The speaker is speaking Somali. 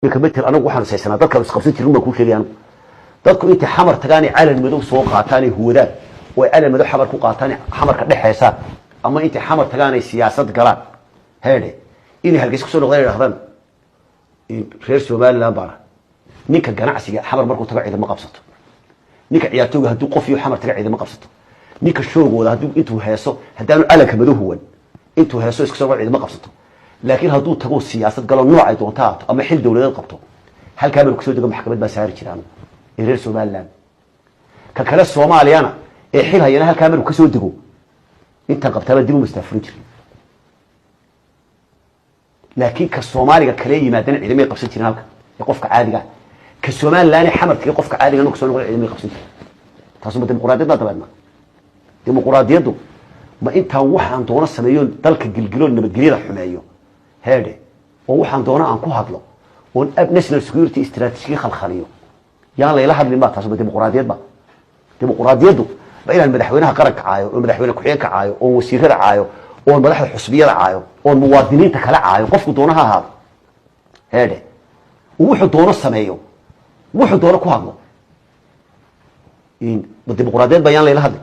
Iminka matel anagu waxaanu saysanaa dadkaanu isqabsan jirin baan kuu sheegay anigu. Dadku intay Xamar tagaan ay calan madow soo qaataan ay huwadaan oo ay calan madow Xamar ku qaataan, Xamarka dhexeysaan, ama intay Xamar tagaan ay siyaasad galaan, heedhe, inay Hargeysa kusoo noqdaan, idhahdaan reer Somaliland baana. Ninka ganacsiga Xamar markuu tago ciidama qabsato. Ninka ciyaartooyga hadduu qof iyo Xamar taga ciidama qabsato. Ninka shoogooda hadduu intuu heeso, haddaanu calanka madow huwan, intuu heeso iska soo noqdo, ciidama qabsato. Laakiin hadduu tago siyaasad galo, noocay doonta haato, ama xil dowladeed qabto, halkaa marku kusoo dego maxkamad baa saari jiraan ee reer Somaliland. Ka kale Soomaaliyana ee xil hayana, halkaa marku kasoo dego, intaan qabtaaba dib u mustaafurin jiray. Laakiin ka Soomaaliga kale yimaadana ciidamay qabsan jirin halka ee qofka caadiga. Ka Somaliland ee Xamartiga qofka caadiga marku soo noqdo ciidamay qabsan jirin. Taasuma dimuqraadiyad baa? Dabeedna dimuqraadiyaddu ma intaan waxaan doono sameeyo, dalka gilgilo, nabadgelyada xumeeyo, heedhe, oo waxaan doono aan ku hadlo, oon national security strategy khalkhaliyo, yaan layla hadlin ba? Taasuma dimuqraadiyad ba? Dimuqraadiyaddu ma inaan madaxweynaha qaranka caayo, oon madaxweyne ku-xigeenka caayo, oon wasiirada caayo, oon madaxda xusbiyada caayo, oon muwaadiniinta kale caayo, qofku doono ha ahaado, heedhe, wuxuu doono sameeyo, wuxuu doono ku hadlo, ma dimuqraadiyad ba yaan layla hadlin?